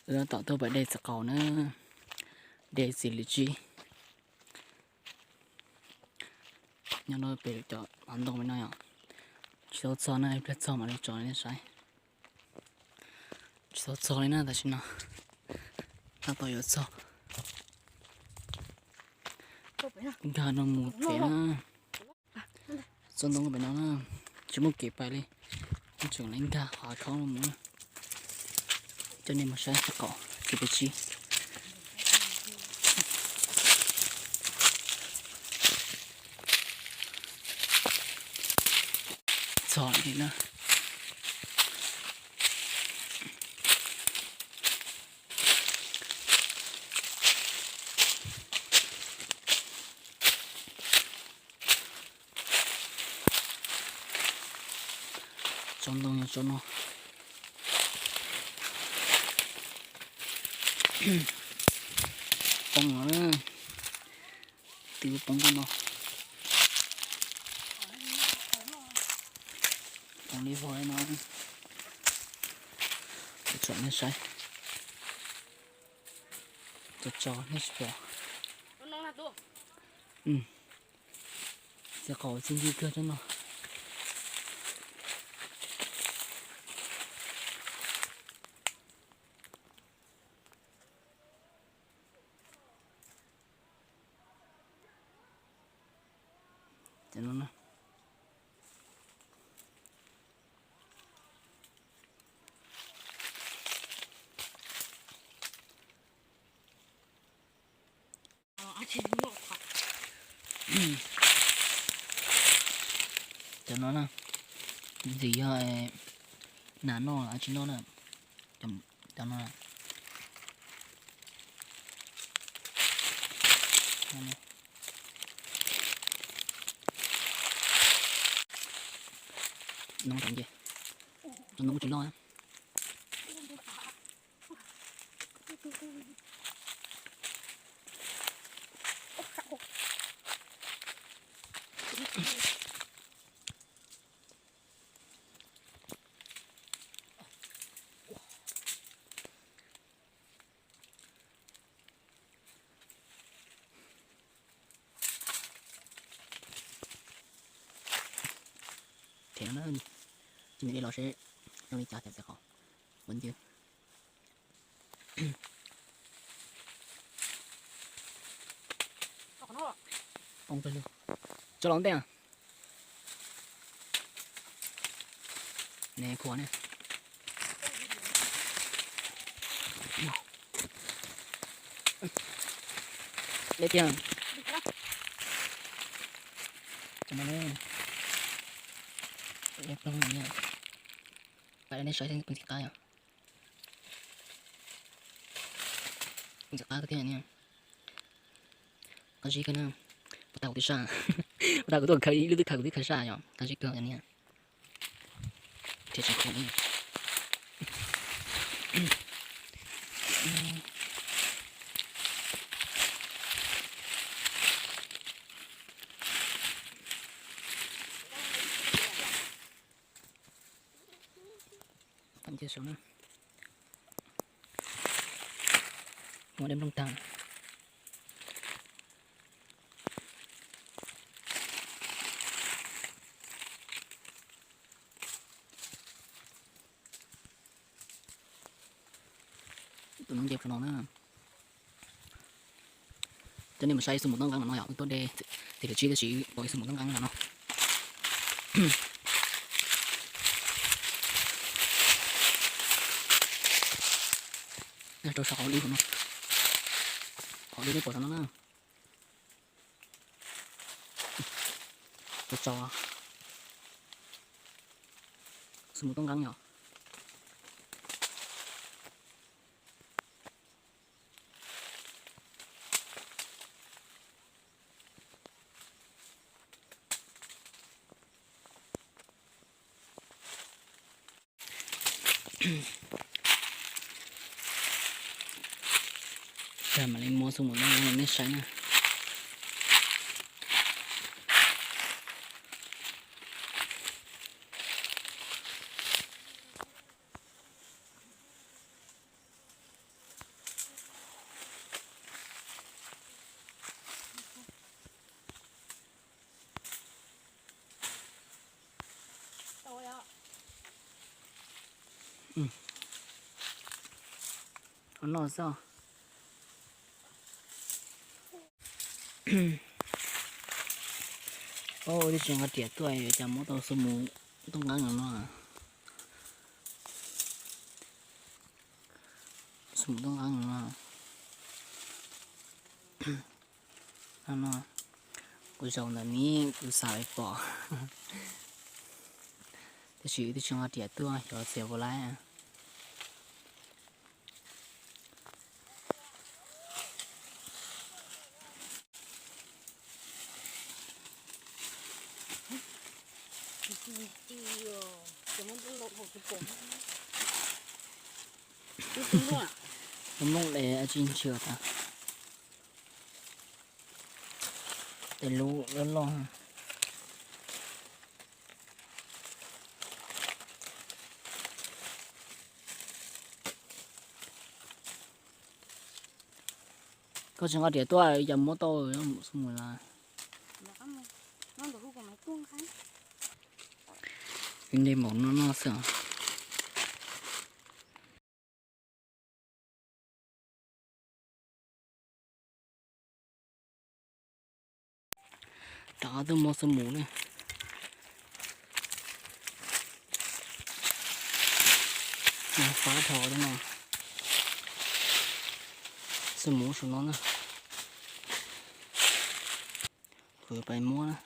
Tab tom tuaj pem dej txiv qaub na, dej txiv lws tsib. Nyob no pem cov hav ntoo pem no yom. Tsis tau txog na, ib pliag txog mam li tso nej saib. Tsis tau txog li na, tam sim no tab tom yuav txog. Nkag no mus pem na. Txoj ntoo pem no na, tsis muaj kev pais li, tseem li nkag hav khob no mus na. Coj nej mus saib txiv qaub txiv lws tsib. Txog li na. Tsob ntoo yog tsob no. Poob no, twb poob koj no. Poob li vog no. Tsom nej saib. Tso tso nej tsis pom. Txiv qaub txi ncw kawg tsob no. Cov no na, ntxim yog nas noj los tsis noj na. Cov no, no tsis noj. Thiab no, tsis nws li los seb zoo li cas, cov txiv qaub quav ncw. Poob pawg lug. Tso los ntej. Ne, khuav ne. Deb tiag. Cov no ne. Deb ploog ne. Pab nej saib kuv ntxim qab yom. Kuv ntxim qab kawg thiab ne. Qab zib kawg na. Puas tas kuv twb saj. Puas tas kuv tuaj khaws ib lub twb khaws kuv twb khaws saj yom. Qab zib kawg ne. Thiab tsis khuav ne. Tam cia saum na. Muaj dej nplooj tag. Tus no nce qhov no na. Coj nej mus saib ib xu mus toob nqeeb no no yom, tuaj de txiv lws tsib tab sis pom ib xu mus toob nqeeb no no. Rau saum hauv dub no. Hauv dub nej pom saum no na. Tso tso. Xu mus toob nqeeb yom. Mam li muab xu mus toob nqeeb rau nej saib na. Ua noj xwb. Ua tib tsis nqa riam tuaj yuav cas muab tau xu mus tub nqeeb no. Xu mus tub nqeeb no. No, kuv zaum ntawm ni kuv xav pom. Tab sis tib tsis nqa riam tuaj xyov txiav puas laib. Tus nplooj es tsis ntshiab tas. Tes lub loj loj. Koj tsis nqa riam tuaj cas muab tau xu mus lawm. Ib nte npaum no no xwb. Rov qab tuaj muab xu mus na. Fab dhau no. Xu mus saum no na. Kuv pais muab na.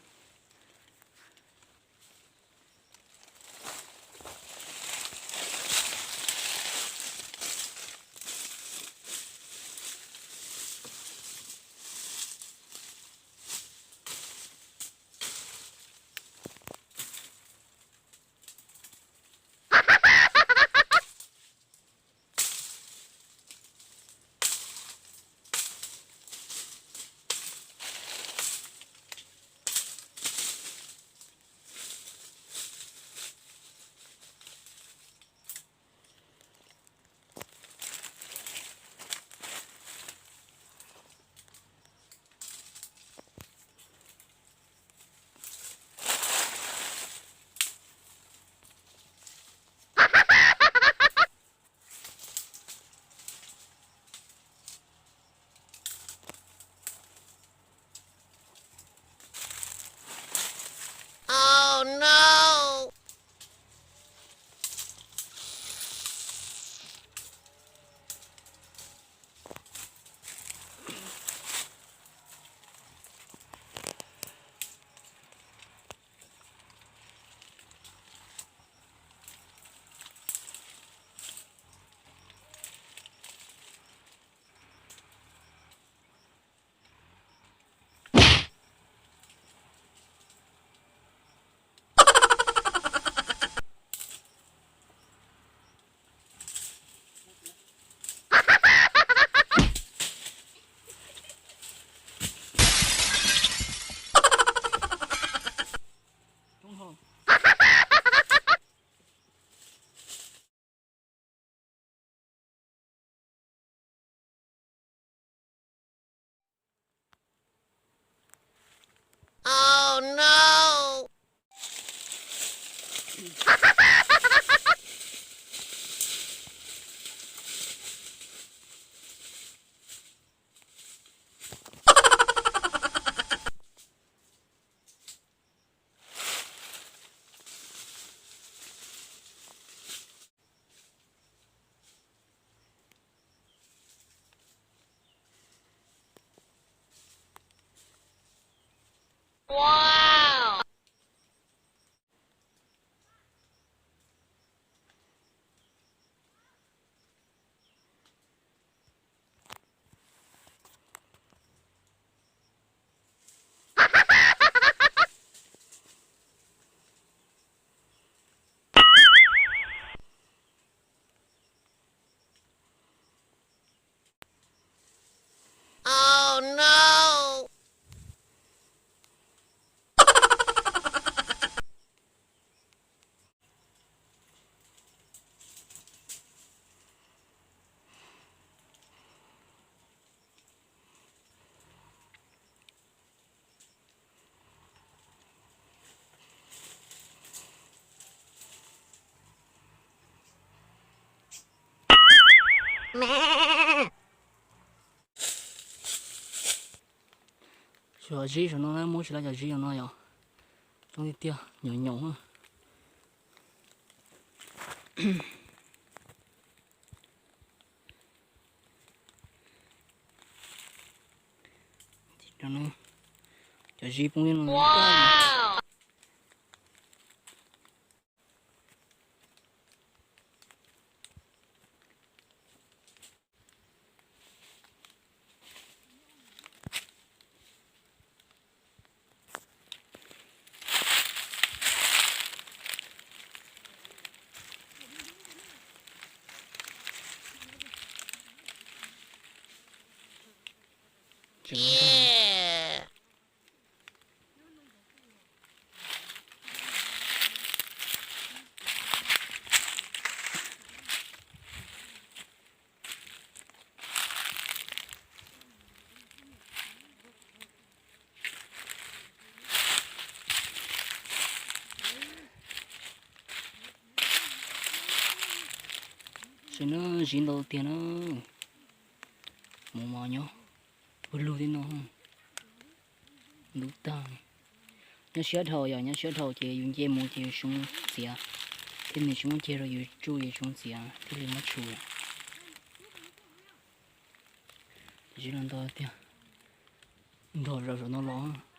Cov zib saum no na, muab tsis tau cov zib no yom. Coob tiag tiag, nyoos nyoos. Cov zib poob li no. Saib na, zib ntau tiag na. Mus mos nyob pawg lug tib no, ntub tag. Nyob siab dhau yom, nyob siab dhau ces yus nce mus ces yus xyoob txiav, thiab nws tsis muaj ceg rau yus tsuj yus xyoob txiav thiaj li muab tshum. Zib los ntau tiag, nrog zaum saum no los.